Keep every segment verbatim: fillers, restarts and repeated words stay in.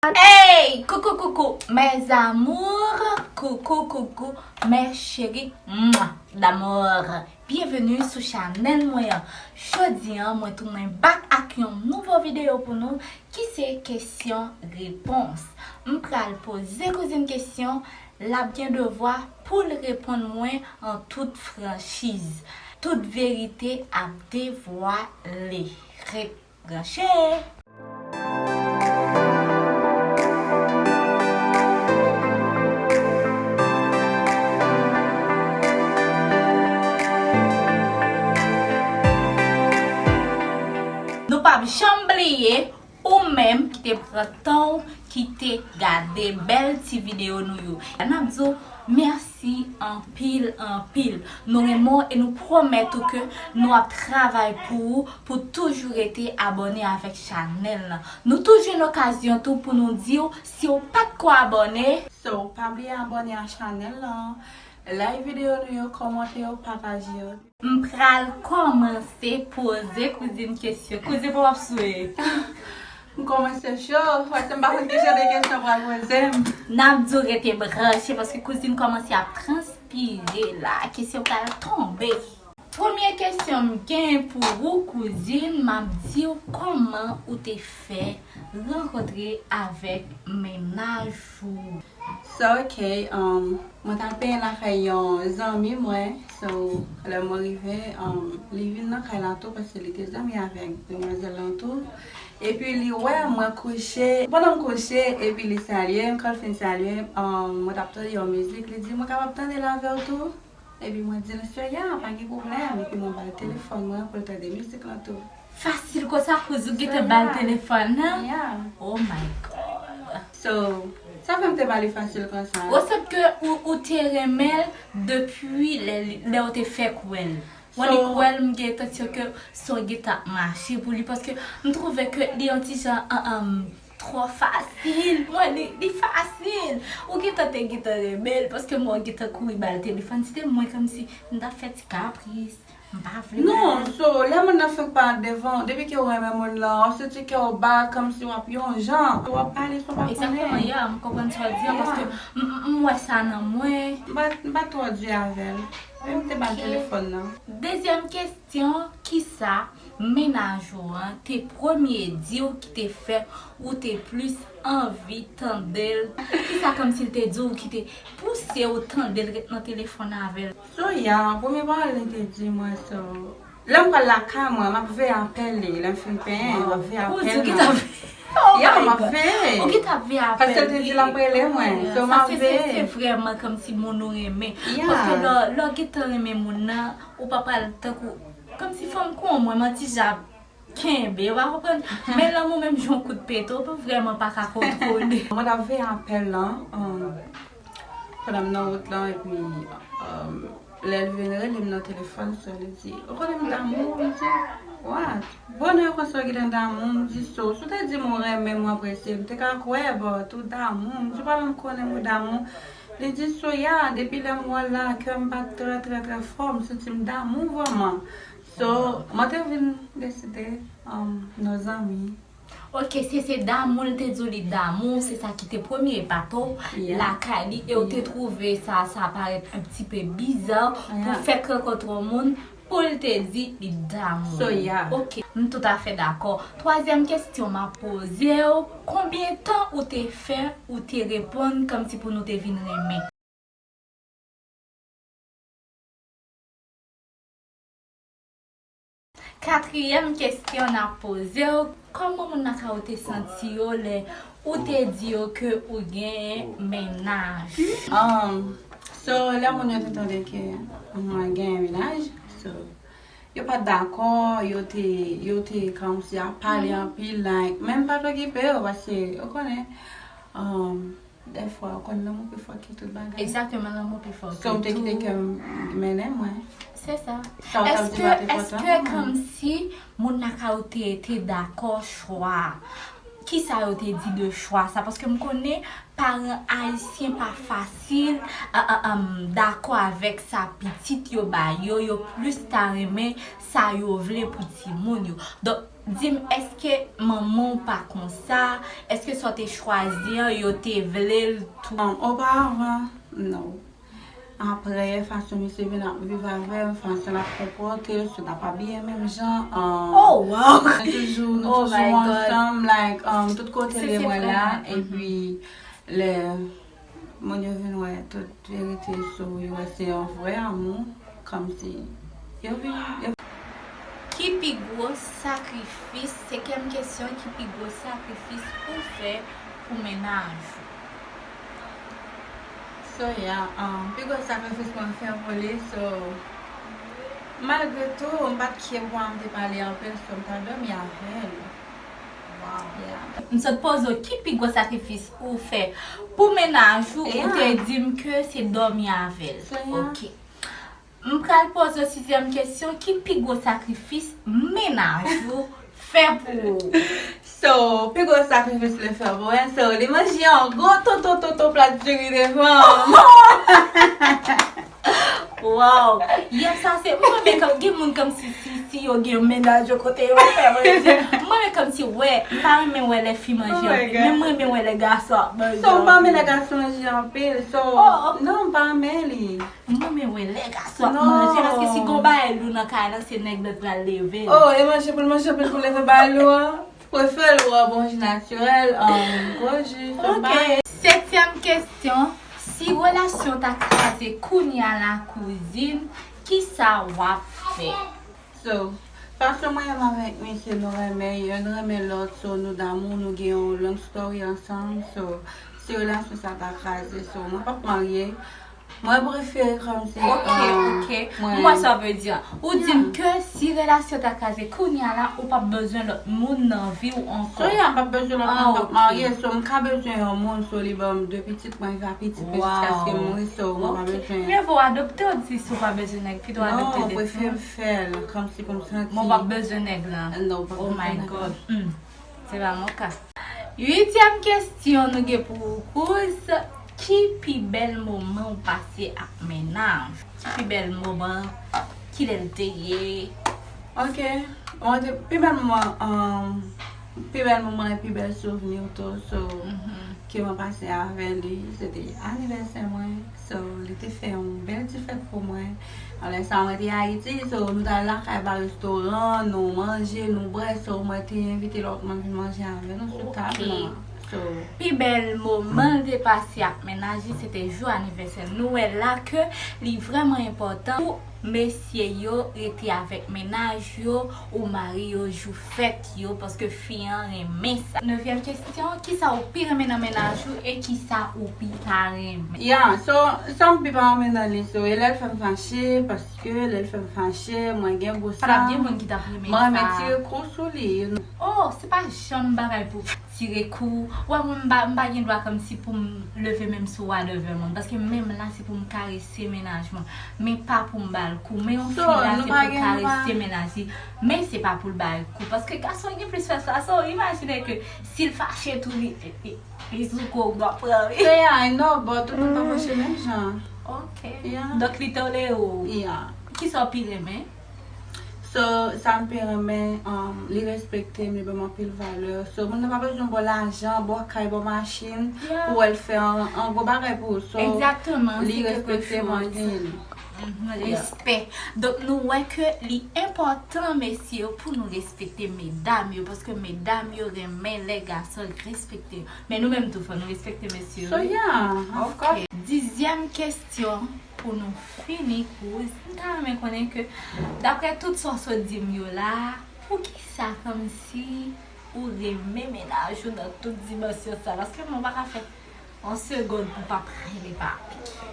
Hey! Coucou, coucou, mes amours! Coucou, coucou, mes chéris! Mwa, d'amour! Byenveni sou chanèl mwen an. Jodi an, mwen tounen back ak yon nouvo videyo pou nou ki se kesyon repons. M pral poze kouzin kesyon, l ap gen devwa pou l reponn mwen an tout franchiz. Tout verite ap devwale. Ret branche! Nou p ap janm bliye ou menm ki te pran tan w, ki te gade bèl ti videyo nou yo. N ap di w mèsi anpil, anpil. Nou renmen w e nou pwomèt ou ke nou ap travay pou ou, pou toujou rete abòne avèk chanèl lan. Nou tou jwenn okazyon tou pou nou di w, si w pa t ko abòne, so, pa bliye abòne a chanèl lan, like videyo nou yo, kòmante yo, pataje yo. M pral kòmanse poze kouzin kesyon. Kouzin, pou w ap swe. M kòmanse cho, paske m pa konn ki jan de kesyon pral poze m. N ap di w rete branche, paske kouzin kòmanse ap transpire la. Kesyon pral tonbe. Premye kesyon m gen pou ou, kouzin, m ap di w kòman ou te fè rankontre avèk mennaj ou. So, ok, um, mwen t al penyen lakay yon zanmi mwen. So, lè mwen rive, um, li vin nan kay la tou, paske li te zanmi avèk demwazèl lan tou. Epi li wè mwen kouche. Pandan m kouche, epi li salye m, kan l fin salye m, um, mwen t ap tande yon mizik, li di, "Mwen kapab tande l avè w tou?" Epi mwen di l, "So, ya, pa gen pwoblèm." Epi mwen ba l telefòn mwen pou l tande mizik lan tou. Fasil konsa, kouzin, ou gentan ba l telefòn nan? Yeah. Oh my God. So, sa fè m te ba li fasil konsa. Ou santi ke ou, ou te renmen l depi lè, lè ou te fèk wè l. Mwen li kwè l, m gen tansyon ke sa w gentan ap mache pou li, paske m twouve ke li yon ti jan, an, an, twò fasil. Mwen, li, li fasil. Ou gentan te gentan renmen l, paske mwen w gentan kouri ba l telefòn. Si te mwen, kòmsi m t ap fè ti kapris. M pa vle. Non, so, lè moun nan fèk parèt devan w, depi ke w renmen moun lan, w ap santi kè w ba, kòmsi w ap yon jan. W ap pale san w pa konnen. Egzakteman, ya, m konprann sa w di an, paske m, m, m wè sa nan mwen. M pa, m pa twò di avè l. Men m te ba l telefòn nan. Dezyèm kesyon, kisa mennaj ou an te premye di w ki te fè ou te plis anvi tande l? Kisa kòmsi l te di w ki te pouse w tande l ret nan telefòn avè l? So, ya, premye pawòl li te di mwen, so, lè m pral lakay mwen, m ap veye apèl li. Lè m fin penyen, m ap veye apèl li. Ou di w ki t ap veye? Ya, m ap veye. Ou ki t ap veye apèl li? Paske l te di l ap rele mwen. So, m ap veye. Sa se, se, se vrèman kòmsi moun ou renmen. Ya. Paske lè, lè w gentan renmen moun nan, ou pa pral tankou, kòmsi fanm kon mwen, m an ti jan ap kenbe, ou pa konprann? Men lanmou menm jan yon kout pete, ou pa vrèman pa ka kontwole. Mwen t ap veye apèl lan, um, pandan m nan wout lan, epi, um, lè l vin rele m nan telefòn, so, li di, "Ou konnen m damou w?" M di, "What? Bonè konsa w gentan damou m?" M di, "So, si w te di m ou renmen m, ou apresye m, m te ka kwè, but ou damou m." M di, "Ou pa menm konnen m ou damou." Li di, "So, ya, depi lè m wè w la, kè m bat trè, trè, trè fò, m santi m damou w vrèman." So, mwen te vin deside, um, nou zanmi. Ok, se, se damou l te di w li damou, se sa ki te premye epato lakay li, e w te twouve sa, sa parèt un petit peu bizarre pou fèk rankontre yon moun pou l te di li damou. So, ya. Ok, m toutafè dakò. Twazyèm kesyon m ap poze w, konbyen tan ou te fè, ou te reponn kòmsi pou nou te vin renmen? Katriyèm kesyon n ap poze w, kòman moun lakay ou te santi yo lè ou te di yo ke ou gen mennaj? Um, so, lè moun yo te tande ke mwen gen mennaj, so, yo pa t dakò, yo te, yo te kòmsi ap pale anpil, like, men m pa t okipe yo, paske, ou konnen, um, Dèfwa, ou konn lanmou pi fò ke tout bagay. Egzakteman, lanmou pi fò ke tout. So, m te kite kè m mennen mwen. Se sa. Sa w t ap di pa t enpòtan. Èske, èske kòmsi moun lakay ou te, te dakò chwa a? Kisa yo te di de chwa sa? Paske m konnen paran ayisyen pa fasil, a, a, a, dakò avèk sa pitit yo ba yo, yo plis ta renmen sa yo vle pou timoun yo. Donk, Di m, èske manman w pa konsa? Èske sa w te chwazi an, yo te vle l tou? Um, oparavan, no. Apre, fason misye vin ap viv avè m, fason l ap konpòte l, si l ap abiye menm jan, um, Oh, wow! nou toujou, nou Oh toujou my God. ansanm, like, um, tout kote Se, l ye se mwen la, vrèman. epi lè moun yo vin wè tout verite sou yo, wè se yon vrè amou, kòmsi yo vin, yo Ki pi gwo sakrifis, senkyèm kesyon, ki pi gwo sakrifis ou fè pou mennaj ou? So, yeah, um, pi gwo sakrifis mwen fè pou li, so, malgre tou, m pa t kye pwa m te pale anpil, so, m t al dòmi avè l. Wow. Yeah. M sot poze w, ki pi gwo sakrifis ou fè pou mennaj ou, ou Yeah. te di m ke se dòmi avè l. So, yeah. Ok. M pral poze w sizyèm kesyon, ki pi gwo sakrifis mennaj ou fè pou ou? So, pi gwo sakrifis li fè pou mwen, so, li manje yon gwo tonton tonton plat diri devan m. Wow! Yè sa se, m renmen kan gen moun kòmsi, si, si yo gen mennaj yo kote yo fè manje. M renmen kòmsi, wè, m pa renmen wè lè fi manje Oh my anpil, God. men m renmen wè lè gason ap manje So, m pa renmen lè anpil. gason manje anpil, so, Oh, oh. non, m pa renmen li. M renmen wè lè gason ap Non. manje, paske si gon bagay lou nan kay lan, se nèg la pral leve l. Oh, e manje pou l manje anpil pou leve bagay lou an. Prefere l wè bon ji natirèl, um, gwo ji, fè Ok. bagay. Setyèm kesyon, si relasyon ta kraze kounye a la, kouzin, kisa w ap fè? So, fason mwen menm avèk misye, nou renmen, youn renmen lòt, so, nou damou, nou gen yon long story ansanm, so, si relasyon sa ta kraze, so, mwen p ap marye, mwen prefere kòmsi, Ok, um, ok. mwen M wè sa w vle di an. Ou di m Yeah. ke si relasyon ta kraze kounye a la, ou p ap bezwen lòt moun nan vi w ankò. So, yeah, m p ap bezwen lòt Ah, moun, m p ap ok. marye, so, m ka bezwen yon moun, so, li ban m de pitit, mwen va pitit, Wow. jiskaske m mouri, so, mwen pa Ok. bezwen. Mye vo adopte w di si w pa bezwen nèg, pito Non, adopte de prefere m fè l, kòmsi pou m santi. Mwen p ap bezwen nèg la. Non, w p ap Oh bezwen my nèg la. God. Hmm. Se pa mon ka. Uityèm kesyon nou gen pou ou, Kouz. Ki pi bèl moman w pase ak mennaj? Ki pi bèl moman? Kilè l te ye? Ok. Mwen te, pi bèl moman, um, pi bèl moman e pi bèl souvni tou, so, Mhm. ke mwen pase avè li, se te anivèsè mwen. So, li te fè yon bèl ti fèt pou mwen. Alè sa, mwen te Ayiti, so, nou t al lakay ba restoran, nou manje, nou bwè, so, mwen te envite lòt moun vin manje avè nou sou tab Ok. lan. So, Pi bèl moman l te pase ak mennaj li, se te jou anivèsè l. Nou wè la ke li vrèman enpòtan pou mesye yo rete avèk mennaj yo, ou mari yo jou fèt yo, paske fi an renmen sa. Nevyèm kesyon, kisa ou pi renmen nan mennaj ou e kisa ou pi pa renmen? Yeah, so, sa m pi pa renmen nan li, so, e lè l fè m fache, paske lè l fè m fache, mwen gen gwo Pa t ap gen san, moun ki t ap renmen mwen renmen sa. tire kou sou li, you know. Oh, se pa janm bagay pou tire kou. Ou wè mwen, m pa, m pa gen dwa kòmsi pou m leve men m sou whatever moun. Paske men m la, se pou m karese mennaj mwen. Men pa pou m ba l kou. Men yon So, fi la, nou se pa pou l gen, nou pa karese mennaj li. Men se pa pou l ba l kou. Paske gason gen plis fòs pase w. Imajine ke si l fache tou, li, li, li sou kou, w ap pran, wi. Se, yeah, I know, but tout moun pa fache menm jan. Ok. Yeah. Donk, li tolere w. Yeah. Kisa w pi renmen? So, sa m pi renmen, um, li respekte m, li ban m anpil valè. So, moun nan pa bezwen ba w lajan, ba w kay, ba w machin, Yeah. pou w al fè an, an gwo bagay pou ou. So, Egzakteman, li se respekte m anpil. Mhm, Yeah. Respè. Donk, nou wè ke li enpòtan, mesye, pou nou respekte medam yo, paske medam yo renmen lè gason respekte yo. Men nou menm tou, fò nou respekte mesye yo, So, wi. Yeah, of Ok. course. Dizyèm kesyon pou nou fini, Kouz. M ta renmen konnen ke, daprè tout sa w sot di m yo la, poukisa kòmsi ou renmen mennaj ou nan tout dimansyon sa? Paske mwen pa ka fè yon segonn pou pa pale pa avèk li.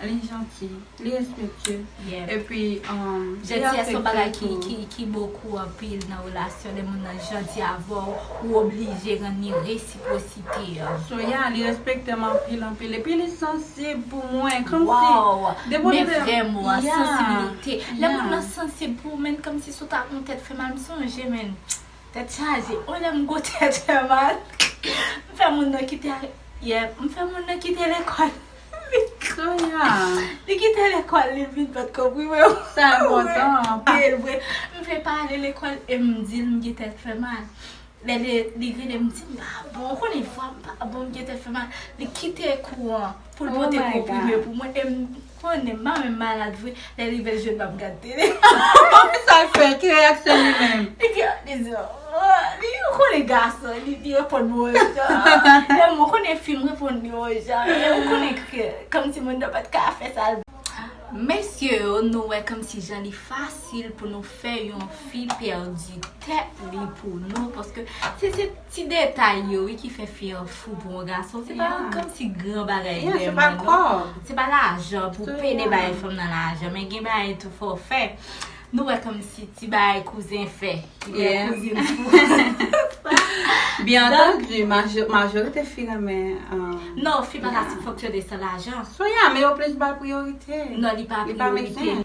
Li janti, li respektye. Yep. Epi, um, li Jantiyès se yon bagay afekte ki, tou. ki, ki bokou anpil nan relasyon. Lè moun nan janti avè w, ou oblije rann li resiprosite an. So, yeah, li respekte m anpil, anpil. Epi li sansib pou mwen, kòmsi Wow! depi Men de vrè mo a, Yeah. sansibilite. Lè moun Yeah. nan sansib pou ou, men kòmsi si w ta yon tèt fè mal, m sonje, men tèt chaje. Yon lè m gwo tèt fè mal. M fè moun nan kite, yeah, m fè moun nan kite lekòl. Sonia. Li kite lekòl, li vin pa t konpri mwen. Sa enpòtan. Vre, vre. M vle pa ale lekòl e m di l m gen tèt fè mal. Lè li, li rele m di m pa bon, ou konnen vwa m pa bon, m gen tèt fè mal. Li kite kou an pou l pote konprime pou mwen e m konnen m pa menm malad vre. Lè li rive l jwenn m ap gad tele. Sa l fè, ki reyaksyon li menm? Li di, li di, oh, li ou konnen gason, li, li reponn mwen yon jan. Lè mwen konnen fi m reponn li yon jan. Lè ou konnen ke, kòmsi moun nan pa t ka fè sa l. Mesye yo, nou wè kòmsi jan li fasil pou nou fè yon fi pèdi tèt li pou nou, paske se, se ti detay yo wi ki fè fi an fou pou yon gason. Se pa kòmsi gran bagay vrèman non. Se pa lajan pou pede bay fanm nan lajan, men gen bagay tou fò fè. Nou wè kòmsi ti bagay kouzen fè. Ki fè kouzin fou. Byen antandi, majo- majorite fi renmen. Non, fi pa ka fonksyone san lajan. Sonia, men yo plis ba l priyorite. Non, li pa priyorite.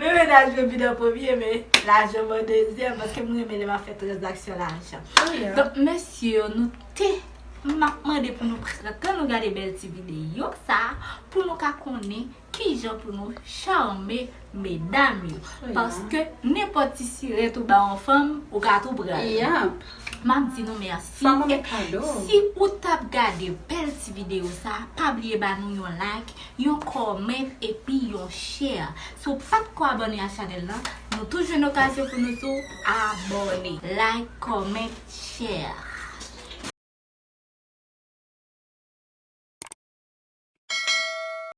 Men mennaj mwen vin an premye, men lajan mwen dezyèm, paske m renmen lè m ap fè tranzaksyon lajan. Donk, mesye yo, nou te, m ap mande pou nou pran tan nou gade bèl ti videyo sa, pou nou ka konnen kijan pou nou chame medam yo. Paske nenpòt ti sirèt ou ba yon fanm, ou ka tou pran l. M ap di nou mèsi. E si ou t ap gade bèl ti videyo sa, pa bliye ba nou yon like, yon comment epi yon share. Si w pa t ko abòne a chanèl lan, nou toujou jwenn okazyon pou nou tou abòne. Like, comment, share.